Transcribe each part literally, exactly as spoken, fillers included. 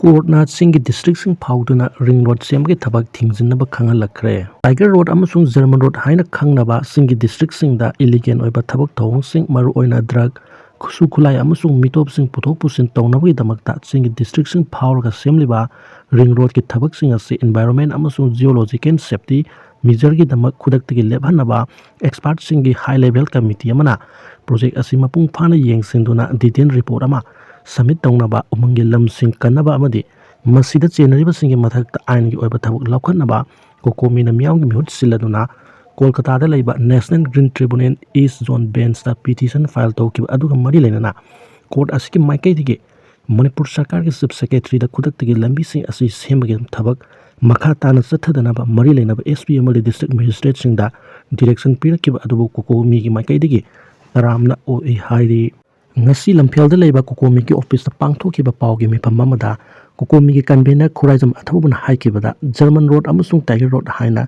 ꯀꯣꯔꯠꯅ ꯆꯤꯡꯒꯤ ꯗꯤꯁꯇ꯭ꯔꯤꯛꯁꯤꯡ ꯐꯥꯎꯗꯨꯅ ring road ꯁꯦꯝꯕꯒꯤ ꯊꯕꯛ ꯊꯤꯡꯖꯤꯟꯅꯕ ꯈꯪꯍꯜꯂꯛꯈ꯭ꯔꯦ꯫ ꯇꯥꯏꯒꯔ ꯔꯣꯗ ꯑꯃꯁꯨꯡ ꯖꯔꯃꯟ ꯔꯣꯗ ꯍꯥꯏꯅ ꯈꯪꯅꯕ ꯆꯤꯡꯒꯤ ꯗꯤꯁꯇ꯭ꯔꯤꯛꯁꯤꯡꯗ ꯏꯂꯤꯒꯦꯜ ꯑꯣꯏꯕ ꯊꯕꯛ ꯊꯧꯑꯣꯡꯁꯤꯡ, ꯃꯔꯨꯑꯣꯏꯅ ꯗ꯭ꯔꯒ, ꯈꯨꯠꯁꯨ ꯈꯨꯠꯂꯥꯏ ꯑꯃꯁꯨꯡ ꯃꯤꯇꯣꯞꯁꯤꯡ ꯄꯨꯊꯣꯛ ꯄꯨꯁꯤꯟ ꯇꯧꯅꯕꯒꯤꯗꯃꯛꯇ ꯆꯤꯡꯒꯤ ꯗꯤꯁꯇ꯭ꯔꯤꯛꯁꯤꯡ ꯐꯥꯎꯔꯒ ꯁꯦꯝꯂꯤꯕ ꯔꯤꯡ ꯔꯣꯗꯀꯤ ꯊꯕꯛꯁꯤꯡ ꯑꯁꯤ ꯏꯟꯚꯥꯏꯔꯣꯟꯃꯦꯟ ꯑꯃꯁꯨꯡ ꯖꯤꯑꯣꯂꯣꯖꯤꯀꯦꯜ ꯁꯦꯐꯇꯤ ꯃꯤꯖꯔꯒꯤꯗꯃꯛ ꯈꯨꯗꯛꯇꯒꯤ ꯂꯦꯞꯍꯟꯅꯕ ꯑꯦꯛꯁꯄꯥꯔꯠꯁꯤꯡꯒꯤ ꯍꯥꯏ ꯂꯦꯚꯦꯜ ꯀꯃꯤꯇꯤ ꯑꯃꯅ ꯄ꯭ꯔꯣꯖꯦꯛ ꯑꯁꯤ ꯃꯄꯨꯡ ꯐꯥꯅ ꯌꯦꯡꯁꯤꯟꯗꯨꯅ ꯗꯤꯇꯦꯜ ꯔꯤꯄꯣꯔꯠ ꯑꯃ ꯁꯕꯃꯤꯠ ꯇꯧꯅꯕ ꯎꯃꯪꯒꯤ ꯂꯝꯁꯤꯡ ꯀꯟꯅꯕ ꯑꯃꯗꯤ ꯃꯁꯤꯗ ꯆꯦꯟꯅꯔꯤꯕꯁꯤꯡꯒꯤ ꯃꯊꯛꯇ ꯑꯥꯏꯟꯒꯤ ꯑꯣꯏꯕ ꯊꯕꯛ ꯂꯧꯈꯠꯅꯕ ꯀꯣꯀꯣꯃꯤꯅ ꯃꯤꯌꯥꯝꯒꯤ ꯃꯤꯍꯨꯠ ꯁꯤꯜꯂꯗꯨꯅ ꯀꯣꯜꯀꯇꯥꯗ ꯂꯩꯕ National Green Tribunal East Zone Bench ꯇ ꯄꯤꯇꯤꯁꯟ ꯐꯥꯏꯜ ꯇꯧꯈꯤꯕ ꯑꯗꯨꯒ ꯃꯔꯤ ꯂꯩꯅꯅ ꯀꯣꯔꯠ ꯑꯁꯤꯒꯤ ꯃꯥꯏꯀꯩꯗꯒꯤ ꯃꯅꯤꯄꯨꯔ ꯁꯔꯀꯥꯔꯒꯤ ꯆꯤꯐ ꯁꯦꯀ꯭ꯔꯦꯇꯔꯤꯗ ꯈꯨꯗꯛꯇꯒꯤ ꯂꯝꯕꯤꯁꯤꯡ ꯑꯁꯤ ꯁꯦꯝꯕꯒꯤ ꯊꯕꯛ ꯃꯈꯥ ꯇꯥꯅ ꯆꯠꯊꯗꯅꯕ ꯃꯔꯤ ꯂꯩꯅꯕ ꯑꯦꯁ ꯄꯤ ꯑꯃꯗꯤ ꯗꯤꯁꯇ꯭ꯔꯤꯛ ꯃꯦꯖꯤꯁꯇ꯭ꯔꯦꯠꯁꯤꯡꯗ ꯗꯤꯔꯦꯛꯁꯟ ꯄꯤꯔꯛꯈꯤꯕ ꯑꯗꯨꯕꯨ ꯀꯣꯀꯣꯃꯤꯒꯤ ꯃꯥꯏꯀꯩꯗꯒꯤ ꯇꯔꯥꯝꯅ ꯑꯣꯛꯏ ꯍꯥꯏꯔꯤ꯫ ꯉꯁꯤ ꯂꯝꯐꯦꯜꯗ ꯂꯩꯕ ꯀꯣꯀꯣꯃꯤꯒꯤ ꯑꯣꯐꯤꯁꯇ ꯄꯥꯡꯊꯣꯛꯈꯤꯕ ꯄꯥꯎꯒꯤ ꯃꯤꯐꯝ ꯑꯃꯗ ꯀꯣꯀꯣꯃꯤꯒꯤ ꯀꯟꯚꯦꯅꯔ ꯈꯨꯔꯥꯏꯖꯝ ꯑꯊꯧꯕꯅ ꯍꯥꯏꯈꯤꯕꯗ, ꯖꯔꯃꯟ ꯔꯣꯗ ꯑꯃꯁꯨꯡ ꯇꯥꯏꯒꯔ ꯔꯣꯗ ꯍꯥꯏꯅ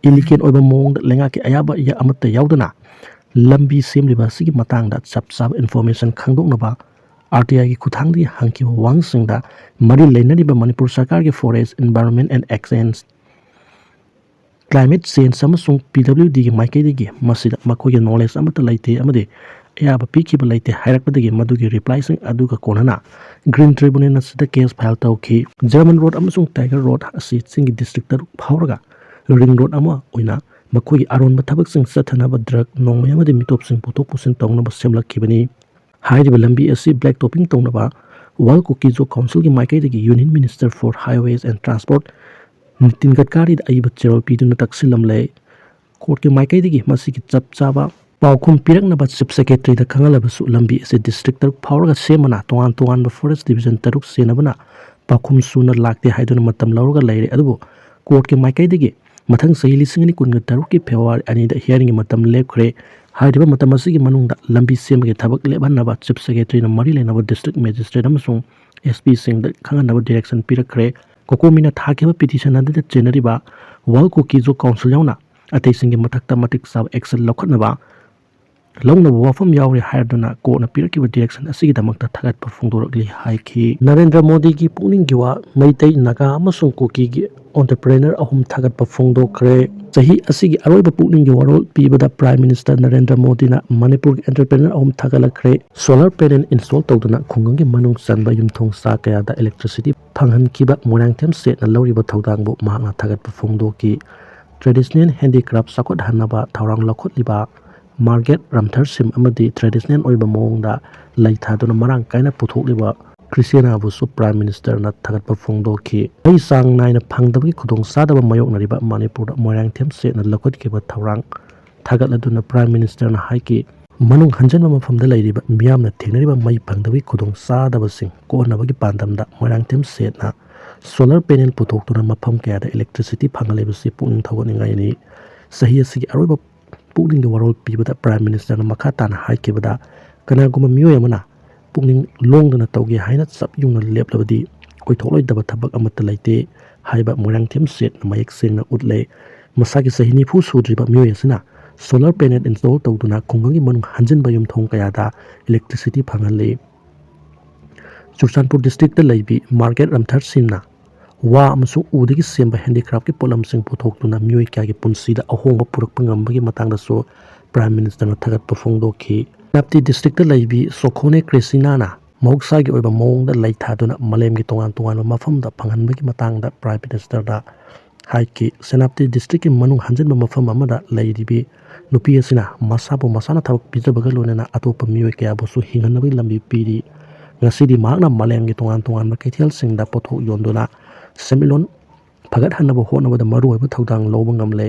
ꯏꯂꯤꯒꯦꯜ ꯑꯣꯏꯕ ꯃꯑꯣꯡꯗ ꯂꯩꯉꯥꯛꯀꯤ ꯑꯌꯥꯕ ꯑꯃꯠꯇ ꯌꯥꯎꯗꯅ ꯂꯝꯕꯤ ꯁꯦꯝꯂꯤꯕ ꯑꯁꯤꯒꯤ ꯃꯇꯥꯡꯗ ꯆꯞ ꯆꯥꯕ ꯏꯟꯐꯣꯔꯃꯦꯁꯟ ꯈꯪꯗꯣꯛꯅꯕ ꯑꯥꯔ ꯇꯤ ꯑꯥꯏꯒꯤ ꯈꯨꯠꯊꯥꯡꯗꯒꯤ ꯍꯪꯈꯤꯕ ꯋꯥꯍꯪꯁꯤꯡꯗ ꯃꯔꯤ ꯂꯩꯅꯔꯤꯕ ꯃꯅꯤꯄꯨꯔ ꯁꯔꯀꯥꯔꯒꯤ Forest, Environment and Exchange, Climate Change ꯑꯃꯁꯨꯡ ꯄꯤ ꯗꯕ꯭ꯂꯤꯎ ꯗꯤꯒꯤ ꯃꯥꯏꯀꯩꯗꯒꯤ ꯃꯁꯤꯗ ꯃꯈꯣꯏꯒꯤ ꯅꯣꯂꯦꯖ ꯑꯃꯠꯇ ꯂꯩꯇꯦ ꯑꯃꯗꯤ ꯑꯌꯥꯕ ꯄꯤꯈꯤꯕ ꯂꯩꯇꯦ ꯍꯥꯏꯔꯛꯄꯗꯒꯤ ꯃꯗꯨꯒꯤ ꯔꯤꯄ꯭ꯂꯥꯏꯁꯤꯡ ꯑꯗꯨꯒ ꯀꯣꯟꯅꯅ ꯒ꯭ꯔꯤꯟ ꯇ꯭ꯔꯤꯕꯨꯅꯦꯜ ꯑꯁꯤꯗ ꯀꯦꯁ ꯐꯥꯏꯜ ꯇꯧꯈꯤ꯫ ꯖꯔꯃꯟ ꯔꯣꯗ ꯑꯃꯁꯨꯡ ꯇꯥꯏꯒꯔ ꯔꯣꯗ ꯑꯁꯤ ꯆꯤꯡꯒꯤ ꯗꯤꯁꯇ꯭ꯔꯤꯛ ꯇꯔꯨꯛ ꯐꯥꯎꯔꯒ ꯔꯤꯡ ꯔꯣꯗ ꯑꯃ ꯑꯣꯏꯅ ꯃꯈꯣꯏꯒꯤ ꯑꯔꯣꯟꯕ ꯊꯕꯛꯁꯤꯡ ꯆꯠꯊꯅꯕ ꯗ꯭ꯔꯒ, ꯅꯣꯡꯃꯩ ꯑꯃꯗꯤ ꯃꯤꯇꯣꯞꯁꯤꯡ ꯄꯨꯊꯣꯛ ꯄꯨꯁꯤꯟ ꯇꯧꯅꯕ ꯁꯦꯝꯂꯛꯈꯤꯕꯅꯤ꯫ ꯍꯥꯏꯔꯤꯕ ꯂꯝꯕꯤ ꯑꯁꯤ ꯕ꯭ꯂꯦꯛ ꯇꯣꯄꯤꯡ ꯇꯧꯅꯕ ꯋꯥꯔꯜ ꯀꯨꯀꯤ ꯖꯣ ꯀꯥꯎꯟꯁꯤꯜꯒꯤ ꯃꯥꯏꯀꯩꯗꯒꯤ union minister for highways and transport Nitin ꯒꯗꯀꯥꯔꯤꯗ ꯑꯏꯕ ꯆꯦꯔꯣꯜ ꯄꯤꯗꯨꯅ ꯇꯛꯁꯤꯜꯂꯝꯂꯦ꯫ ꯀꯣꯔꯠꯀꯤ ꯃꯥꯏꯀꯩꯗꯒꯤ ꯃꯁꯤꯒꯤ ꯆꯞ ꯆꯥꯕ ꯄꯥꯎꯈꯨꯝ ꯄꯤꯔꯛꯅꯕ ꯆꯤꯐ ꯁꯦꯀ꯭ꯔꯦꯇꯔꯤꯗ ꯈꯪꯍꯜꯂꯕꯁꯨ, ꯂꯝꯕꯤ ꯑꯁꯤ ꯗꯤꯁꯇ꯭ꯔꯤꯛ ꯇꯔꯨꯛ ꯐꯥꯎꯔꯒ ꯁꯦꯝꯕꯅ ꯇꯣꯉꯥꯟ ꯇꯣꯉꯥꯟꯕ ꯐꯣꯔꯦꯁ ꯗꯤꯕꯤꯖꯟ ꯇꯔꯨꯛ ꯆꯦꯟꯅꯕꯅ ꯄꯥꯎꯈꯨꯝ ꯁꯨꯅ ꯂꯥꯛꯇꯦ ꯍꯥꯏꯗꯨꯅ ꯃꯇꯝ ꯂꯧꯔꯒ ꯂꯩꯔꯦ꯫ ꯑꯗꯨꯕꯨ ꯀꯣꯔꯠꯀꯤ ꯃꯥꯏꯀꯩꯗꯒꯤ ꯃꯊꯪ ꯆꯍꯤ ꯂꯤꯁꯤꯡ ꯑꯅꯤ ꯀꯨꯟꯒ ꯇꯔꯨꯛꯀꯤ ꯐꯦꯕ꯭ꯔꯨꯋꯥꯔꯤ ꯑꯅꯤꯗ ꯍꯤꯌꯥꯔꯤꯡꯒꯤ ꯃꯇꯝ ꯂꯦꯞꯈ꯭ꯔꯦ꯫ ꯍꯥꯏꯔꯤꯕ ꯃꯇꯝ ꯑꯁꯤꯒꯤ ꯃꯅꯨꯡꯗ ꯂꯝꯕꯤ ꯁꯦꯝꯕꯒꯤ ꯊꯕꯛ ꯂꯦꯞꯍꯟꯅꯕ ꯆꯤꯐ ꯁꯦꯀ꯭ꯔꯦꯇꯔꯤꯅ ꯃꯔꯤ ꯂꯩꯅꯕ ꯗꯤꯁꯇ꯭ꯔꯤꯛ ꯃꯦꯖꯤꯁꯇ꯭ꯔꯦꯠ ꯑꯃꯁꯨꯡ ꯑꯦꯁ ꯄꯤꯁꯤꯡꯗ ꯈꯪꯍꯟꯅꯕ ꯗꯤꯔꯦꯛꯁꯟ ꯄꯤꯔꯛꯈ꯭ꯔꯦ꯫ ꯀꯣꯀꯣꯃꯤꯅ ꯊꯥꯈꯤꯕ ꯄꯤꯇꯤꯁꯟ ꯑꯗꯨꯗ ꯆꯦꯟꯅꯔꯤꯕ ꯋꯥꯔꯜ ꯀꯨꯀꯤ ꯖꯣ ꯀꯥꯎꯟꯁꯤꯜ ꯌꯥꯎꯅ ꯑꯇꯩꯁꯤꯡꯒꯤ ꯃꯊꯛꯇ ꯃꯇꯤꯛ ꯆꯥꯕ ꯑꯦꯛꯁꯟ ꯂꯧꯈꯠꯅꯕ ꯂꯧꯅꯕ ꯋꯥꯐꯝ ꯌꯥꯎꯔꯤ ꯍꯥꯏꯔꯗꯨꯅ ꯀꯣꯔꯠꯅ ꯄꯤꯔꯛꯈꯤꯕ ꯗꯤꯔꯦꯛꯁꯟ ꯑꯁꯤꯒꯤꯗꯃꯛꯇ ꯊꯥꯒꯠꯄ ꯐꯣꯡꯗꯣꯔꯛꯂꯤ ꯍꯥꯏꯈꯤ꯫ ꯅꯔꯦꯟꯗ꯭ꯔ ꯃꯣꯗꯤꯒꯤ ꯄꯨꯛꯅꯤꯡꯒꯤ ꯋꯥ꯫ ꯃꯩꯇꯩ, ꯅꯥꯒꯥ ꯑꯃꯁꯨꯡ ꯀꯨꯀꯤꯒꯤ ꯑꯣꯟꯇꯔꯄ꯭ꯔꯦꯅꯔ ꯑꯍꯨꯝ ꯊꯥꯒꯠꯄ ꯐꯣꯡꯗꯣꯛꯈ꯭ꯔꯦ꯫ ꯆꯍꯤ ꯑꯁꯤꯒꯤ ꯑꯔꯣꯏꯕ ꯄꯨꯛꯅꯤꯡꯒꯤ ꯋꯥꯔꯣꯜ ꯄꯤꯕꯗ ꯄ꯭ꯔꯥꯏꯝ ꯃꯤꯅꯤꯁꯇꯔ ꯅꯔꯦꯟꯗ꯭ꯔ ꯃꯣꯗꯤꯅ ꯃꯅꯤꯄꯨꯔꯒꯤ ꯑꯦꯟꯇꯔꯄ꯭ꯔꯦꯅꯔ ꯑꯍꯨꯝ ꯊꯥꯒꯠꯂꯛꯈ꯭ꯔꯦ꯫ ꯁꯣꯂꯔ ꯄꯦꯅꯦꯜ ꯏꯟꯁꯇꯣꯜ ꯇꯧꯗꯨꯅ ꯈꯨꯡꯒꯪꯒꯤ ꯃꯅꯨꯡ ꯆꯟꯕ ꯌꯨꯝꯊꯣꯡ ꯆꯥ ꯀꯌꯥꯗ ꯏꯂꯦꯛꯇ꯭ꯔꯤꯁꯤꯇꯤ ꯐꯪꯍꯟꯈꯤꯕ ꯃꯣꯏꯔꯥꯡꯊꯦꯝ ꯁꯦꯠꯅ ꯂꯧꯔꯤꯕ ꯊꯧꯗꯥꯡꯕꯨ ꯃꯍꯥꯛꯅ ꯊꯥꯒꯠꯄ ꯐꯣꯡꯗꯣꯛꯈꯤ꯫ ꯇ꯭ꯔꯦꯗꯤꯁꯅꯦꯜ ꯍꯦꯟꯗꯤꯀ꯭ꯔꯥꯐ ꯆꯥꯎꯈꯠꯍꯟꯅꯕ ꯊꯧꯔꯥꯡ ꯂꯧꯈꯠꯂꯤꯕ ꯃꯥꯔꯒꯦꯠ ꯔꯝꯊꯔ ꯁꯤꯝ ꯑꯃꯗꯤ ꯇ꯭ꯔꯦꯗꯤꯁꯅꯦꯜ ꯑꯣꯏꯕ ꯃꯑꯣꯡꯗ ꯂꯩ ꯊꯥꯗꯨꯅ ꯃꯔꯥꯡ ꯀꯥꯏꯅ ꯄꯨꯊꯣꯛꯂꯤꯕ ꯀ꯭ꯔꯤꯁꯦꯅꯥꯕꯨꯁꯨ ꯄ꯭ꯔꯥꯏꯝ ꯃꯤꯅꯤꯁꯇꯔꯅ ꯊꯥꯒꯠꯄ ꯐꯣꯡꯗꯣꯛꯈꯤ꯫ ꯃꯩ ꯆꯥꯡ ꯅꯥꯏꯅ ꯐꯪꯗꯕꯒꯤ ꯈꯨꯗꯣꯡꯆꯥꯗꯕ ꯃꯥꯌꯣꯛꯅꯔꯤꯕ ꯃꯅꯤꯄꯨꯔꯗ ꯃꯣꯏꯔꯥꯡꯊꯦꯝ ꯁꯦꯠꯅ ꯂꯧꯈꯠꯈꯤꯕ ꯊꯧꯔꯥꯡ ꯊꯥꯒꯠꯂꯗꯨꯅ ꯄ꯭ꯔꯥꯏꯝ ꯃꯤꯅꯤꯁꯇꯔꯅ ꯍꯥꯏꯈꯤ, ꯃꯅꯨꯡ ꯍꯟꯖꯤꯟꯕ ꯃꯐꯝꯗ ꯂꯩꯔꯤꯕ ꯃꯤꯌꯥꯝꯅ ꯊꯦꯡꯅꯔꯤꯕ ꯃꯩ ꯐꯪꯗꯕꯒꯤ ꯈꯨꯗꯣꯡꯆꯥꯗꯕꯁꯤꯡ ꯀꯣꯛꯍꯟꯅꯕꯒꯤ ꯄꯥꯟꯗꯝꯗ ꯃꯣꯏꯔꯥꯡꯊꯦꯝ ꯁꯦꯠꯅ ꯁꯣꯂꯔ ꯄꯦꯅꯦꯜ ꯄꯨꯊꯣꯛꯇꯨꯅ ꯃꯐꯝ ꯀꯌꯥꯗ ꯏꯂꯦꯛꯇ꯭ꯔꯤꯁꯤꯇꯤ ꯐꯪꯍꯜꯂꯤꯕꯁꯤ ꯄꯨꯛꯅꯤꯡ ꯊꯧꯒꯠꯅꯤꯡꯉꯥꯏꯅꯤ꯫ ꯆꯍꯤ ꯑꯁꯤꯒꯤ ꯑꯔꯣꯏꯕ ꯄꯨꯛꯅꯤꯡꯒꯤ ꯋꯥꯔꯣꯜ ꯄꯤꯕꯗ ꯄ꯭ꯔꯥꯏꯝ ꯃꯤꯅꯤꯁꯇꯔꯅ ꯃꯈꯥ ꯇꯥꯅ ꯍꯥꯏꯈꯤꯕꯗ, ꯀꯅꯥꯒꯨꯝꯕ ꯃꯤꯑꯣꯏ ꯑꯃꯅ ꯄꯨꯛꯅꯤꯡ ꯂꯣꯡꯗꯅ ꯇꯧꯒꯦ ꯍꯥꯏꯅ ꯆꯞ ꯌꯨꯡꯅ ꯂꯦꯞꯂꯕꯗꯤ ꯑꯣꯏꯊꯣꯛꯂꯣꯏꯗꯕ ꯊꯕꯛ ꯑꯃꯠꯇ ꯂꯩꯇꯦ ꯍꯥꯏꯕ ꯃꯣꯏꯔꯥꯡꯊꯦꯝ ꯁꯦꯠꯅ ꯃꯌꯦꯛ ꯁꯦꯡꯅ ꯎꯠꯂꯦ꯫ ꯃꯁꯥꯒꯤ ꯆꯍꯤ ꯅꯤꯐꯨ ꯁꯨꯗ꯭ꯔꯤꯕ ꯃꯤꯑꯣꯏ ꯑꯁꯤꯅ ꯁꯣꯂꯔ ꯄꯦꯅꯦꯜ ꯏꯟꯁꯇꯣꯜ ꯇꯧꯗꯨꯅ ꯈꯨꯡꯒꯪꯒꯤ ꯃꯅꯨꯡ ꯍꯟꯖꯤꯟꯕ ꯌꯨꯝꯊꯣꯡ ꯀꯌꯥꯗ ꯏꯂꯦꯛꯇ꯭ꯔꯤꯁꯤꯇꯤ ꯐꯪꯍꯜꯂꯤ꯫ ꯆꯨꯔꯆꯥꯟꯄꯨꯔ ꯗꯤꯁꯇ꯭ꯔꯤꯛꯇ ꯂꯩꯕꯤ ꯃꯥꯔꯒꯦꯠ ꯔꯝꯊꯔ ꯁꯤꯝꯅ ꯋꯥ ꯑꯃꯁꯨꯡ ꯎꯗꯒꯤ ꯁꯦꯝꯕ ꯍꯦꯟꯗꯤꯀ꯭ꯔꯥꯐꯀꯤ ꯄꯣꯠꯂꯝꯁꯤꯡ ꯄꯨꯊꯣꯛꯇꯨꯅ ꯃꯤꯑꯣꯏ ꯀꯌꯥꯒꯤ ꯄꯨꯟꯁꯤꯗ ꯑꯍꯣꯡꯕ ꯄꯨꯔꯛꯄ ꯉꯝꯕꯒꯤ ꯃꯇꯥꯡꯗꯁꯨ ꯄ꯭ꯔꯥꯏꯝ ꯃꯤꯅꯤꯁꯇꯔꯅ ꯊꯥꯒꯠꯄ ꯐꯣꯡꯗꯣꯛꯈꯤ꯫ ꯁꯦꯅꯥꯄꯇꯤ ꯗꯤꯁꯇ꯭ꯔꯤꯛꯇ ꯂꯩꯕꯤ ꯁꯣꯈꯣꯅꯦ ꯀ꯭ꯔꯤꯁꯤꯅꯥꯅ ꯃꯍꯧꯁꯥꯒꯤ ꯑꯣꯏꯕ ꯃꯑꯣꯡꯗ ꯂꯩ ꯊꯥꯗꯨꯅ ꯃꯥꯂꯦꯝꯒꯤ ꯇꯣꯉꯥꯟ ꯇꯣꯉꯥꯟꯕ ꯃꯐꯝꯗ ꯐꯪꯍꯟꯕꯒꯤ ꯃꯇꯥꯡꯗ ꯄ꯭ꯔꯥꯏꯝ ꯃꯤꯅꯤꯁꯇꯔꯗ ꯍꯥꯏꯈꯤ꯫ ꯁꯦꯅꯥꯄꯇꯤ ꯗꯤꯁꯇ꯭ꯔꯤꯛꯀꯤ ꯃꯅꯨꯡ ꯍꯟꯖꯤꯟꯕ ꯃꯐꯝ ꯑꯃꯗ ꯂꯩꯔꯤꯕꯤ ꯅꯨꯄꯤ ꯑꯁꯤꯅ ꯃꯁꯥꯕꯨ ꯃꯁꯥꯅ ꯊꯕꯛ ꯄꯤꯖꯕꯒ ꯂꯣꯏꯅꯅ ꯑꯇꯣꯞꯄ ꯃꯤꯑꯣꯏ ꯀꯌꯥꯕꯨꯁꯨ ꯍꯤꯡꯍꯟꯅꯕꯒꯤ ꯂꯝꯕꯤ ꯄꯤꯔꯤ꯫ ꯉꯁꯤꯗꯤ ꯃꯍꯥꯛꯅ ꯃꯥꯂꯦꯝꯒꯤ ꯇꯣꯉꯥꯟ ꯇꯣꯉꯥꯟꯕ ꯀꯩꯊꯦꯜꯁꯤꯡꯗ ꯄꯣꯠꯊꯣꯛ ꯌꯣꯟꯗꯨꯅ ꯁꯦꯟꯃꯤꯠꯂꯣꯟ ꯐꯒꯠꯍꯟꯅꯕ ꯍꯣꯠꯅꯕꯗ ꯃꯔꯨꯑꯣꯏꯕ ꯊꯧꯗꯥꯡ ꯂꯧꯕ ꯉꯝꯂꯦ꯫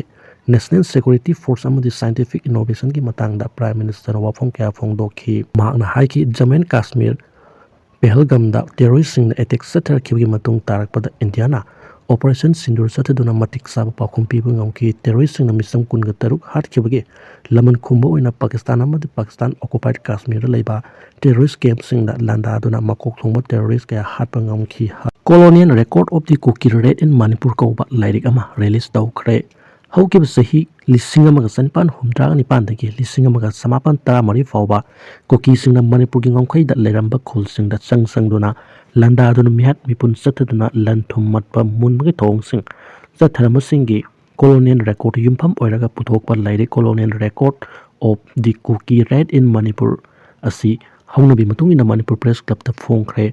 National Security Force ꯑꯃꯗꯤ Scientific Innovationꯒꯤ ꯃꯇꯥꯡꯗ ꯄ꯭ꯔꯥꯏꯝ ꯃꯤꯅꯤꯁꯇꯔꯅ ꯋꯥꯐꯝ ꯀꯌꯥ ꯐꯣꯡꯗꯣꯛꯈꯤ꯫ ꯃꯍꯥꯛꯅ ꯍꯥꯏꯈꯤ, ꯖꯝꯃꯨ ꯑꯦꯟ ꯀꯥꯁꯃꯤꯔ ꯄꯦꯍꯜꯒꯥꯝꯗ ꯇꯦꯔꯣꯔꯤꯁꯁꯤꯡꯅ ꯑꯦꯇꯦꯛ ꯆꯠꯊꯔꯛꯈꯤꯕꯒꯤ ꯃꯇꯨꯡ ꯇꯥꯔꯛꯄꯗ ꯏꯟꯗꯤꯌꯥꯅ ꯑꯣꯄꯔꯦꯁꯟ ꯁꯤꯟꯗꯨꯔ ꯆꯠꯊꯗꯨꯅ ꯃꯇꯤꯛ ꯆꯥꯕ ꯄꯥꯎꯈꯨꯝ ꯄꯤꯕ ꯉꯝꯈꯤ꯫ ꯇꯦꯔꯣꯔꯤꯁꯁꯤꯡꯅ ꯃꯤꯆꯝ ꯀꯨꯟꯒ ꯇꯔꯨꯛ ꯍꯥꯠꯈꯤꯕꯒꯤ ꯂꯃꯟ ꯈꯨꯝꯕ ꯑꯣꯏꯅ ꯄꯥꯀꯤꯁꯇꯥꯟ ꯑꯃꯗꯤ ꯄꯥꯀꯤꯁꯇꯥꯟ ꯑꯣꯀꯨꯄꯥꯏꯗ ꯀꯥꯁꯃꯤꯔꯗ ꯂꯩꯕ ꯇꯦꯔꯣꯔꯤꯁ ꯀꯦꯝꯞꯁꯤꯡꯗ ꯂꯥꯟꯗꯥꯗꯨꯅ ꯃꯀꯣꯛ ꯊꯣꯡꯕ ꯇꯦꯔꯣꯔꯤꯁ ꯀꯌꯥ ꯍꯥꯠꯄ ꯉꯝꯈꯤ꯫ Colonial Record of the Kuki Raid in Manipur ꯀꯧꯕ ꯂꯥꯏꯔꯤꯛ ꯑꯃ ꯔꯤꯂꯤꯖ ꯇꯧꯈ꯭ꯔꯦ꯫ ꯍꯧꯈꯤꯕ ꯆꯍꯤ ꯂꯤꯁꯤꯡ ꯑꯃꯒ ꯆꯅꯤꯄꯥꯟ ꯍꯨꯝꯗ꯭ꯔꯥꯒ ꯅꯤꯄꯥꯟꯗꯒꯤ ꯂꯤꯁꯤꯡ ꯑꯃꯒ ꯆꯃꯥꯄꯟ ꯇꯔꯥꯃꯔꯤ ꯐꯥꯎꯕ ꯀꯨꯀꯤꯁꯤꯡꯅ ꯃꯅꯤꯄꯨꯔꯒꯤ ꯉꯝꯈꯩꯗ ꯂꯩꯔꯝꯕ ꯈꯨꯜꯁꯤꯡꯗ ꯆꯪ ꯆꯪꯗꯨꯅ ꯂꯥꯟꯗꯥꯗꯨꯅ ꯃꯤꯍꯥꯠ ꯃꯤꯄꯨꯟ ꯆꯠꯊꯗꯨꯅ ꯂꯟ ꯊꯨꯝ ꯃꯠꯄ ꯃꯨꯟꯕꯒꯤ ꯊꯧꯑꯣꯡꯁꯤꯡ ꯆꯠꯊꯔꯝꯕꯁꯤꯡꯒꯤ colonial record ꯌꯨꯝꯐꯝ ꯑꯣꯏꯔꯒ ꯄꯨꯊꯣꯛꯄ ꯂꯥꯏꯔꯤꯛ Colonial Record of the Kuki Raid in Manipur ꯑꯁꯤ ꯍꯧꯅꯕꯤ ꯃꯇꯨꯡ ꯏꯟꯅ ꯃꯅꯤꯄꯨꯔ ꯄ꯭ꯔꯦꯁ ꯀ꯭ꯂꯕꯇ ꯐꯣꯡꯈ꯭ꯔꯦ꯫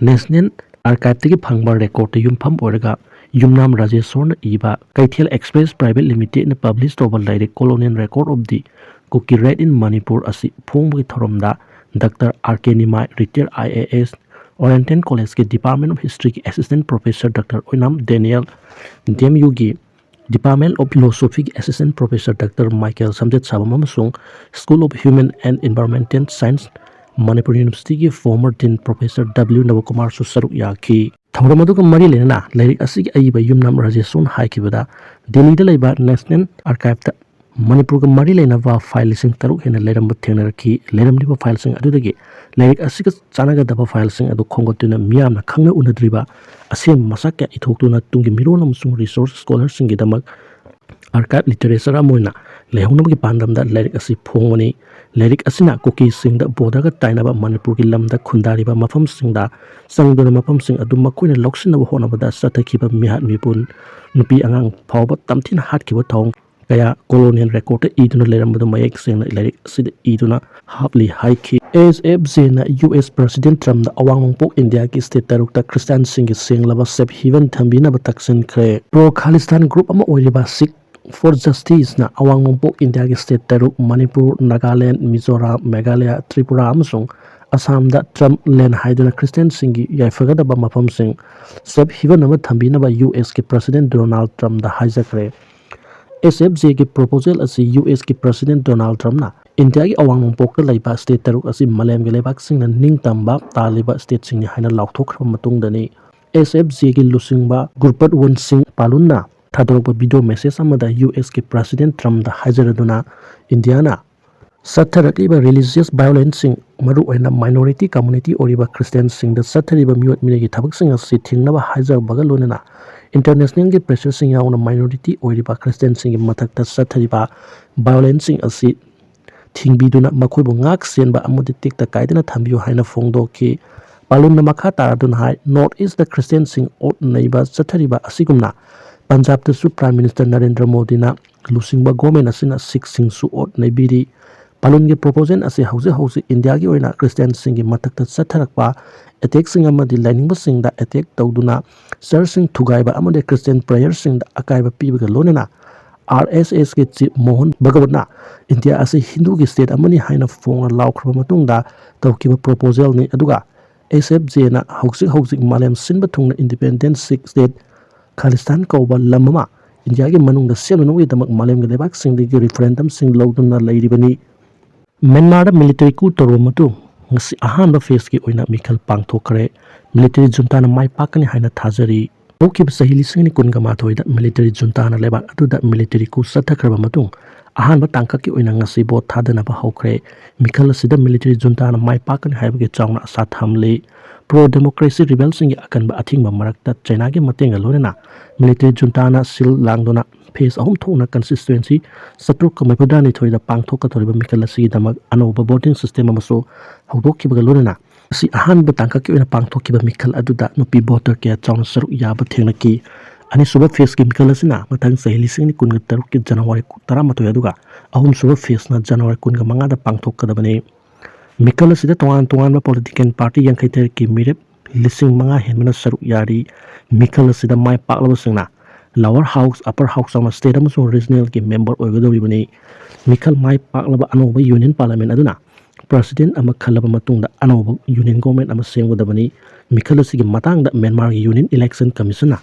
ꯅꯦꯁꯅꯦꯜ ꯑꯥꯔꯀꯥꯏꯚꯇꯒꯤ ꯐꯪꯕ ꯔꯦꯀꯣꯔꯗꯇ ꯌꯨꯝꯐꯝ ꯑꯣꯏꯔꯒ ꯌꯨꯝꯅꯥꯝ ꯔꯥꯖꯦꯁꯣꯔꯅ ꯏꯕ ꯀꯩꯊꯦꯜ ꯑꯦꯛꯁꯄ꯭ꯔꯦꯁ ꯄ꯭ꯔꯥꯏꯚꯦꯠ ꯂꯤꯃꯤꯇꯦꯗꯅ ꯄꯕ꯭ꯂꯤꯁ ꯇꯧꯕ ꯂꯥꯏꯔꯤꯛ Colonial Record of the Kuki Raid in Manipur ꯑꯁꯤ ꯐꯣꯡꯕꯒꯤ ꯊꯧꯔꯝꯗ doctor R K Nimai, retired I A S, oriental ꯀꯣꯂꯦꯖꯀꯤ ꯗꯤꯄꯥꯔꯠꯃꯦꯟ ꯑꯣꯐ ꯍꯤꯁꯇ꯭ꯔꯤꯒꯤ assistant professor doctor Oinam Daniel, D M ꯌꯨꯒꯤ ꯗꯤꯄꯥꯔꯠꯃꯦꯟ ꯑꯣꯐ ꯐꯤꯂꯣꯁꯣꯐꯤꯒꯤ ꯑꯦꯁꯤꯁꯇꯦꯟ ꯄ꯭ꯔꯣꯐꯦꯁꯔ ꯗꯥꯛꯇꯔ ꯃꯥꯏꯀꯦꯜ ꯁꯝꯖꯦꯠꯁꯥꯕꯝ ꯑꯃꯁꯨꯡ School of Human and Environmental Science, ꯃꯅꯤꯄꯨꯔ ꯌꯨꯅꯤꯚꯔꯁꯤꯇꯤꯒꯤ ꯐꯣꯔꯃꯔ ꯗꯤꯟ ꯄ꯭ꯔꯣꯐꯦꯁꯔ ꯗꯕ꯭ꯂꯤꯎ ꯅꯕꯀꯨꯃꯥꯔꯁꯨ ꯁꯔꯨꯛ ꯌꯥꯈꯤ꯫ ꯊꯧꯔꯝ ꯑꯗꯨꯒ ꯃꯔꯤ ꯂꯩꯅꯅ ꯂꯥꯏꯔꯤꯛ ꯑꯁꯤꯒꯤ ꯑꯏꯕ ꯌꯨꯝꯅꯥꯝ ꯔꯥꯖꯦꯁꯣꯔꯅ ꯍꯥꯏꯈꯤꯕꯗ, ꯗꯤꯜꯂꯤꯗ ꯂꯩꯕ ꯅꯦꯁꯅꯦꯜ ꯑꯥꯔꯀꯥꯏꯚꯇ ꯃꯅꯤꯄꯨꯔꯒ ꯃꯔꯤ ꯂꯩꯅꯕ ꯐꯥꯏꯜꯁꯤꯡ ꯇꯔꯨꯛ ꯍꯦꯟꯅ ꯂꯩꯔꯝꯕ ꯊꯦꯡꯅꯔꯛꯈꯤ꯫ ꯂꯩꯔꯝꯂꯤꯕ ꯐꯥꯏꯜꯁꯤꯡ ꯑꯗꯨꯗꯒꯤ ꯂꯥꯏꯔꯤꯛ ꯑꯁꯤꯒ ꯆꯥꯟꯅꯒꯗꯕ ꯐꯥꯏꯜꯁꯤꯡ ꯑꯗꯨ ꯈꯣꯝꯒꯠꯇꯨꯅ ꯃꯤꯌꯥꯝꯅ ꯈꯪꯅ ꯎꯅꯗ꯭ꯔꯤꯕ ꯑꯁꯦꯡꯕ ꯃꯁꯛ ꯀꯌꯥ ꯏꯊꯣꯛꯇꯨꯅ ꯇꯨꯡꯒꯤ ꯃꯤꯔꯣꯜ ꯑꯃꯁꯨꯡ ꯔꯤꯁꯣꯔꯁ ꯁ꯭ꯀꯣꯂꯔꯁꯤꯡꯒꯤꯗꯃꯛ ꯑꯥꯔꯀꯥꯏꯚ ꯂꯤꯇꯔꯦꯆꯔ ꯑꯃ ꯑꯣꯏꯅ ꯂꯩꯍꯧꯅꯕꯒꯤ ꯄꯥꯟꯗꯝꯗ ꯂꯥꯏꯔꯤꯛ ꯑꯁꯤ ꯐꯣꯡꯕꯅꯤ꯫ ꯂꯥꯏꯔꯤꯛ ꯑꯁꯤꯅ ꯀꯨꯀꯤꯁꯤꯡꯗ ꯕꯣꯔꯗꯔꯒ ꯇꯥꯏꯅꯕ ꯃꯅꯤꯄꯨꯔꯒꯤ ꯂꯝꯗ ꯈꯨꯟꯗꯥꯔꯤꯕ ꯃꯐꯝꯁꯤꯡꯗ ꯆꯪꯗꯨꯅ ꯃꯐꯝꯁꯤꯡ ꯑꯗꯨ ꯃꯈꯣꯏꯅ ꯂꯧꯁꯤꯟꯅꯕ ꯍꯣꯠꯅꯕꯗ ꯆꯠꯊꯈꯤꯕ ꯃꯤꯍꯥꯠ ꯃꯤꯄꯨꯟ, ꯅꯨꯄꯤ ꯑꯉꯥꯡ ꯐꯥꯎꯕ ꯇꯝꯊꯤꯅ ꯍꯥꯠꯈꯤꯕ ꯊꯧꯑꯣꯡ ꯀꯌꯥ colonial recordꯇ ꯏꯗꯨꯅ ꯂꯩꯔꯝꯕꯗꯨ ꯃꯌꯦꯛ ꯁꯦꯡꯅ ꯂꯥꯏꯔꯤꯛ ꯑꯁꯤꯗ ꯏꯗꯨꯅ ꯍꯥꯞꯂꯤ ꯍꯥꯏꯈꯤ꯫ ꯑꯦꯁ ꯑꯦꯐ ꯖꯦꯅ ꯌꯨ ꯑꯦꯁ ꯄ꯭ꯔꯁꯤꯗꯦꯟ ꯇ꯭ꯔꯝꯞꯗ ꯑꯋꯥꯡ ꯅꯣꯡꯄꯣꯛ ꯏꯟꯗꯤꯌꯥꯒꯤ ꯁ꯭ꯇꯦꯠ ꯇꯔꯨꯛꯇ ꯈ꯭ꯔꯤꯁꯇꯥꯟꯁꯤꯡꯒꯤ ꯁꯦꯡꯂꯕ ꯁꯦꯐ ꯍꯦꯚꯟ ꯊꯝꯕꯤꯅꯕ ꯇꯛꯁꯤꯟꯈ꯭ꯔꯦ꯫ ꯄ꯭ꯔꯣ ꯈꯥꯂꯤꯁꯇꯥꯟ ꯒ꯭ꯔꯨꯞ ꯑꯃ ꯑꯣꯏꯔꯤꯕ ꯁꯤꯈ ꯐꯣꯔ ꯖꯁꯇꯤꯁꯅ ꯑꯋꯥꯡ ꯅꯣꯡꯄꯣꯛ ꯏꯟꯗꯤꯌꯥꯒꯤ ꯁ꯭ꯇꯦꯠ ꯇꯔꯨꯛ, ꯃꯅꯤꯄꯨꯔ, ꯅꯥꯒꯥꯂꯦꯟꯗ, ꯃꯤꯖꯣꯔꯥꯝ, ꯃꯦꯘꯥꯂꯌꯥ, ꯇ꯭ꯔꯤꯄꯨꯔꯥ ꯑꯃꯁꯨꯡ ꯑꯁꯥꯝꯗ ꯇ꯭ꯔꯝꯞ ꯂꯦꯟ ꯍꯥꯏꯗꯨꯅ ꯈ꯭ꯔꯤꯁꯇꯤꯌꯥꯟꯁꯤꯡꯒꯤ ꯌꯥꯏꯐꯒꯗꯕ ꯃꯐꯝꯁꯤꯡ ꯁꯦꯐ ꯍꯦꯚꯟ ꯑꯃ ꯊꯝꯕꯤꯅꯕ ꯌꯨ ꯑꯦꯁꯀꯤ ꯄ꯭ꯔꯁꯤꯗꯦꯟ ꯗꯣꯅꯥꯜꯗ ꯇ꯭ꯔꯝꯞꯗ ꯍꯥꯏꯖꯈ꯭ꯔꯦ꯫ ꯑꯦꯁ ꯑꯦꯐ ꯖꯦꯒꯤ ꯄ꯭ꯔꯣꯄꯣꯖꯦꯜ ꯑꯁꯤ ꯌꯨ ꯑꯦꯁꯀꯤ ꯄ꯭ꯔꯁꯤꯗꯦꯟ ꯗꯣꯅꯥꯜꯗ ꯇ꯭ꯔꯝꯞꯅ ꯏꯟꯗꯤꯌꯥꯒꯤ ꯑꯋꯥꯡ ꯅꯣꯡꯄꯣꯛꯇ ꯂꯩꯕ ꯁ꯭ꯇꯦꯠ ꯇꯔꯨꯛ ꯑꯁꯤ ꯃꯥꯂꯦꯝꯒꯤ ꯂꯩꯕꯥꯛꯁꯤꯡꯅ ꯅꯤꯡꯇꯝꯕ ꯇꯥꯜꯂꯤꯕ ꯁ꯭ꯇꯦꯠꯁꯤꯡꯅꯤ ꯍꯥꯏꯅ ꯂꯥꯎꯊꯣꯛꯈ꯭ꯔꯕ ꯃꯇꯨꯡꯗꯅꯤ꯫ ꯑꯦꯁ ꯑꯦꯐ ꯖꯦꯒꯤ ꯂꯨꯆꯤꯡꯕ ꯒꯨꯔꯄꯠ ꯋꯟ ꯁꯤꯡ ꯄꯥꯂꯨꯟꯅ ꯊꯥꯗꯣꯔꯛꯄ ꯚꯤꯗꯤꯑꯣ ꯃꯦꯁꯦꯖ ꯑꯃꯗ ꯌꯨ ꯑꯦꯁꯀꯤ ꯄ꯭ꯔꯁꯤꯗꯦꯟ ꯇ꯭ꯔꯝꯞꯗ ꯍꯥꯏꯖꯔꯗꯨꯅ, ꯏꯟꯗꯤꯌꯥꯅ ꯆꯠꯊꯔꯛꯂꯤꯕ religious violenceꯁꯤꯡ, ꯃꯔꯨꯑꯣꯏꯅ minority community ꯑꯣꯏꯔꯤꯕ Christianꯁꯤꯡꯗ ꯆꯠꯊꯔꯤꯕ ꯃꯤꯑꯣꯠ ꯃꯤꯅꯩꯒꯤ ꯊꯕꯛꯁꯤꯡ ꯑꯁꯤ ꯊꯤꯡꯅꯕ ꯍꯥꯏꯖꯕꯒ ꯂꯣꯏꯅꯅ internationalꯒꯤ pressureꯁꯤꯡ ꯌꯥꯎꯅ minority ꯑꯣꯏꯔꯤꯕ Christianꯁꯤꯡꯒꯤ ꯃꯊꯛꯇ ꯆꯠꯊꯔꯤꯕ violenceꯁꯤꯡ ꯑꯁꯤ ꯊꯤꯡꯕꯤꯗꯨꯅ ꯃꯈꯣꯏꯕꯨ ꯉꯥꯛ ꯁꯦꯟꯕ ꯑꯃꯗꯤ ꯇꯦꯛꯇ ꯀꯥꯏꯗꯅ ꯊꯝꯕꯤꯌꯨ ꯍꯥꯏꯅ ꯐꯣꯡꯗꯣꯛꯈꯤ꯫ ꯄꯥꯂꯨꯟꯅ ꯃꯈꯥ ꯇꯥꯔꯗꯨꯅ ꯍꯥꯏ, North Eastꯇ Christianꯁꯤꯡ ꯑꯣꯠ ꯅꯩꯕ ꯆꯠꯊꯔꯤꯕ ꯑꯁꯤꯒꯨꯝꯅ ꯄꯟꯖꯥꯕꯇꯁꯨ Prime Minister ꯅꯔꯦꯟꯗ꯭ꯔ ꯃꯣꯗꯤꯅ ꯂꯨꯆꯤꯡꯕ government ꯑꯁꯤꯅ Sikhꯁꯤꯡꯁꯨ ꯑꯣꯠ ꯅꯩꯕꯤꯔꯤ꯫ ꯄꯥꯂꯨꯟꯒꯤ proposal ꯑꯁꯤ ꯍꯧꯖꯤꯛ ꯍꯧꯖꯤꯛ ꯏꯟꯗꯤꯌꯥꯒꯤ ꯑꯣꯏꯅ Christianꯁꯤꯡꯒꯤ ꯃꯊꯛꯇ ꯆꯠꯊꯔꯛꯄ attackꯁꯤꯡ ꯑꯃꯗꯤ ꯂꯥꯏꯅꯤꯡꯕꯁꯤꯡꯗ attack ꯇꯧꯗꯨꯅ churchꯁꯤꯡ ꯊꯨꯒꯥꯏꯕ ꯑꯃꯗꯤ Christian prayerꯁꯤꯡꯗ ꯑꯀꯥꯏꯕ ꯄꯤꯕꯒ ꯂꯣꯏꯅꯅ RSSꯀꯤ chief ꯃꯣꯍꯟ ꯚꯒꯋꯠꯅ ꯏꯟꯗꯤꯌꯥ ꯑꯁꯤ ꯍꯤꯟꯗꯨꯒꯤ state ꯑꯃꯅꯤ ꯍꯥꯏꯅ ꯐꯣꯡꯅ ꯂꯥꯎꯈ꯭ꯔꯕ ꯃꯇꯨꯡꯗ ꯇꯧꯈꯤꯕ proposalꯅꯤ꯫ ꯑꯗꯨꯒ SFJꯅ ꯍꯧꯖꯤꯛ ꯍꯧꯖꯤꯛ ꯃꯥꯂꯦꯝ ꯁꯤꯟꯕ ꯊꯨꯡꯅ independent Sikh state ꯈꯥꯂꯤꯁꯇꯥꯟ ꯀꯧꯕ ꯂꯝ ꯑꯃ ꯏꯟꯗꯤꯌꯥꯒꯤ ꯃꯅꯨꯡꯗ ꯁꯦꯝꯅꯅꯕꯒꯤꯗꯃꯛ ꯃꯥꯂꯦꯝꯒꯤ ꯂꯩꯕꯥꯛꯁꯤꯡꯗꯒꯤ referendumꯁꯤꯡ ꯂꯧꯗꯨꯅ ꯂꯩꯔꯤꯕꯅꯤ꯫ ꯃ꯭ꯌꯥꯟꯃꯥꯔꯗ military coup ꯇꯧꯔꯕ ꯃꯇꯨꯡ ꯉꯁꯤ ꯑꯍꯥꯟꯕ phaseꯀꯤ ꯑꯣꯏꯅ ꯃꯤꯈꯜ ꯄꯥꯡꯊꯣꯛꯈ꯭ꯔꯦ꯫ Military juntaꯅ ꯃꯥꯏ ꯄꯥꯛꯀꯅꯤ ꯍꯥꯏꯅ ꯊꯥꯖꯔꯤ꯫ ꯍꯧꯈꯤꯕ ꯆꯍꯤ ꯂꯤꯁꯤꯡ ꯑꯅꯤ ꯀꯨꯟꯒ ꯃꯥꯊꯣꯏꯗ military juntaꯅ ꯂꯩꯕꯥꯛ ꯑꯗꯨꯗ military coup ꯆꯠꯊꯈ꯭ꯔꯕ ꯃꯇꯨꯡ ꯑꯍꯥꯟꯕ ꯇꯥꯡꯀꯛꯀꯤ ꯑꯣꯏꯅ ꯉꯁꯤ vote ꯊꯥꯗꯅꯕ ꯍꯧꯈ꯭ꯔꯦ꯫ ꯃꯤꯈꯜ ꯑꯁꯤꯗ military juntaꯅ ꯃꯥꯏ ꯄꯥꯛꯀꯅꯤ ꯍꯥꯏꯕꯒꯤ ꯆꯥꯎꯅ ꯑꯁꯥ ꯊꯝꯂꯤ꯫ Pro democracy rebelꯁꯤꯡꯒꯤ ꯑꯀꯟꯕ ꯑꯊꯤꯡꯕ ꯃꯔꯛꯇ ꯆꯩꯅꯥꯒꯤ ꯃꯇꯦꯡꯒ ꯂꯣꯏꯅꯅ military juntaꯅ ꯁꯤꯜ ꯂꯥꯡꯗꯨꯅ phase ꯑꯍꯨꯝ ꯊꯣꯛꯅ constituency ꯆꯥꯇ꯭ꯔꯨꯛꯀ ꯃꯔꯤꯐꯨꯇꯔꯥꯅꯤꯊꯣꯏꯗ ꯄꯥꯡꯊꯣꯛꯀꯗꯧꯔꯤꯕ ꯃꯤꯈꯜ ꯑꯁꯤꯒꯤꯗꯃꯛ ꯑꯅꯧꯕ voting system ꯑꯃꯁꯨ ꯍꯧꯗꯣꯛꯈꯤꯕꯒ ꯂꯣꯏꯅꯅ ꯉꯁꯤ ꯑꯍꯥꯟꯕ ꯇꯥꯡꯀꯛꯀꯤ ꯑꯣꯏꯅ ꯄꯥꯡꯊꯣꯛꯈꯤꯕ ꯃꯤꯈꯜ ꯑꯗꯨꯗ ꯅꯨꯄꯤ voter ꯀꯌꯥ ꯆꯥꯎꯅ ꯁꯔꯨꯛ ꯌꯥꯕ ꯊꯦꯡꯅꯈꯤ꯫ ꯑꯅꯤꯁꯨꯕ phaseꯀꯤ ꯃꯤꯈꯜ ꯑꯁꯤꯅ ꯃꯊꯪ ꯆꯍꯤ ꯂꯤꯁꯤꯡ ꯑꯅꯤ ꯀꯨꯟꯒ ꯇꯔꯨꯛꯀꯤ January ꯇꯔꯥꯃꯥꯊꯣꯏ ꯑꯗꯨꯒ ꯑꯍꯨꯝꯁꯨꯕ phaseꯅ January ꯀꯨꯟꯒ ꯃꯉꯥꯗ ꯄꯥꯡꯊꯣꯛꯀꯗꯕꯅꯤ꯫ ꯃꯤꯈꯜ ꯑꯁꯤꯗ ꯇꯣꯉꯥꯟ ꯇꯣꯉꯥꯟꯕ political party ꯌꯥꯡꯈꯩ ꯇꯔꯦꯠꯀꯤ ꯃꯤꯔꯦꯞ ꯂꯤꯁꯤꯡ ꯃꯉꯥ ꯍꯦꯟꯕꯅ ꯁꯔꯨꯛ ꯌꯥꯔꯤ꯫ ꯃꯤꯈꯜ ꯑꯁꯤꯗ ꯃꯥꯏ ꯄꯥꯛꯂꯕꯁꯤꯡꯅ lower house, upper house ꯆꯥꯎꯅ state ꯑꯃꯁꯨꯡ regionalꯒꯤ member ꯑꯣꯏꯒꯗꯧꯔꯤꯕꯅꯤ꯫ ꯃꯤꯈꯜ ꯃꯥꯏ ꯄꯥꯛꯂꯕ ꯑꯅꯧꯕ union parliament ꯑꯗꯨꯅ president ꯑꯃ ꯈꯜꯂꯕ ꯃꯇꯨꯡꯗ ꯑꯅꯧꯕ union government ꯑꯃ ꯁꯦꯝꯒꯗꯕꯅꯤ꯫ ꯃꯤꯈꯜ ꯑꯁꯤꯒꯤ ꯃꯇꯥꯡꯗ ꯃ꯭ꯌꯥꯟꯃꯥꯔꯒꯤ Union Election Commissionꯅ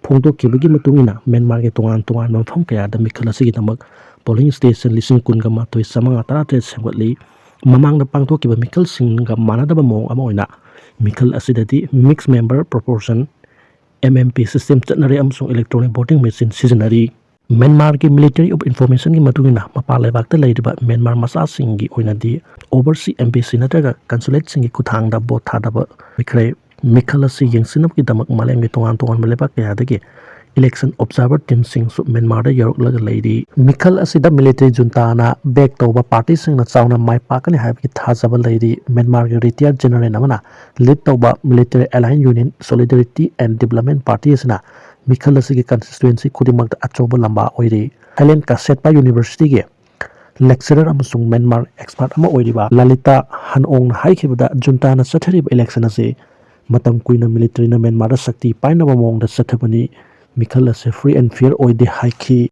ꯐꯣꯡꯗꯣꯛꯈꯤꯕꯒꯤ ꯃꯇꯨꯡ ꯏꯟꯅ ꯃ꯭ꯌꯥꯟꯃꯥꯔꯒꯤ ꯇꯣꯉꯥꯟ ꯇꯣꯉꯥꯟꯕ ꯃꯐꯝ ꯀꯌꯥꯗ ꯃꯤꯈꯜ ꯑꯁꯤꯒꯤꯗꯃꯛ polling station ꯂꯤꯁꯤꯡ ꯀꯨꯟꯒ ꯃꯥꯊꯣꯏ ꯆꯥꯃꯉꯥ ꯇꯔꯥꯇꯔꯦꯠ ꯁꯦꯝꯒꯠꯂꯤ꯫ ꯃꯃꯥꯡꯗ ꯄꯥꯡꯊꯣꯛꯈꯤꯕ ꯃꯤꯈꯜꯁꯤꯡꯒ ꯃꯥꯟꯅꯗꯕ ꯃꯑꯣꯡ ꯑꯃ ꯑꯣꯏꯅ ꯃꯤꯈꯜ ꯑꯁꯤꯗꯗꯤ mixed member proportion, MMP system ꯆꯠꯅꯔꯦ ꯑꯃꯁꯨꯡ electronic voting machine ꯁꯤꯖꯤꯟꯅꯔꯤ꯫ ꯃ꯭ꯌꯥꯟꯃꯥꯔꯒꯤ Military of Informationꯒꯤ ꯃꯇꯨꯡ ꯏꯟꯅ, ꯃꯄꯥꯟ ꯂꯩꯕꯥꯛꯇ ꯂꯩꯔꯤꯕ ꯃ꯭ꯌꯥꯟꯃꯥꯔ ꯃꯆꯥꯁꯤꯡꯒꯤ ꯑꯣꯏꯅꯗꯤ overseas embassy ꯅꯠꯇ꯭ꯔꯒ consulateꯁꯤꯡꯒꯤ ꯈꯨꯠꯊꯥꯡꯗ ꯚꯣꯠ ꯊꯥꯗꯕ ꯑꯣꯏꯈ꯭ꯔꯦ꯫ ꯃꯤꯈꯜ ꯑꯁꯤ ꯌꯦꯡꯁꯤꯟꯅꯕꯒꯤꯗꯃꯛ ꯃꯥꯂꯦꯝꯒꯤ ꯇꯣꯉꯥꯟ ꯇꯣꯉꯥꯟꯕ ꯂꯩꯕꯥꯛ ꯀꯌꯥꯗꯒꯤ election observer teamꯁꯤꯡꯁꯨ ꯃ꯭ꯌꯥꯟꯃꯥꯔꯗ ꯌꯧꯔꯛꯂꯒ ꯂꯩꯔꯤ꯫ ꯃꯤꯈꯜ ꯑꯁꯤꯗ military juntaꯅ back ꯇꯧꯕ partyꯁꯤꯡꯅ ꯆꯥꯎꯅ ꯃꯥꯏ ꯄꯥꯛꯀꯅꯤ ꯍꯥꯏꯕꯒꯤ ꯊꯥꯖꯕ ꯂꯩꯔꯤ꯫ ꯃ꯭ꯌꯥꯟꯃꯥꯔꯒꯤ retired general ꯑꯃꯅ lead ꯇꯧꯕ Military Alliance Union Solidarity and Development Party ꯑꯁꯤꯅ ꯃꯤꯈꯜ ꯑꯁꯤꯒꯤ constituency ꯈꯨꯗꯤꯡꯃꯛꯇ ꯑꯆꯧꯕ ꯂꯝꯕꯥ ꯑꯣꯏꯔꯤ꯫ ꯊꯥꯏꯂꯦꯟ ꯀꯥꯁꯦꯠꯄ Universityꯒꯤ lecturer ꯑꯃꯁꯨꯡ ꯃ꯭ꯌꯥꯟꯃꯥꯔ expert ꯑꯃ ꯑꯣꯏꯔꯤꯕ ꯂꯂꯤꯇꯥ ꯍꯟꯑꯣꯡꯅ ꯍꯥꯏꯈꯤꯕꯗ, juntaꯅ ꯆꯠꯊꯔꯤꯕ election ꯑꯁꯤ ꯃꯇꯝ ꯀꯨꯏꯅ militaryꯅ ꯃ꯭ꯌꯥꯟꯃꯥꯔꯗ ꯁꯛꯇꯤ ꯄꯥꯏꯅꯕ ꯃꯑꯣꯡꯗ ꯆꯠꯊꯕꯅꯤ꯫ ꯃꯤꯈꯜ ꯑꯁꯤ free and fair ꯑꯣꯏꯗꯦ ꯍꯥꯏꯈꯤ꯫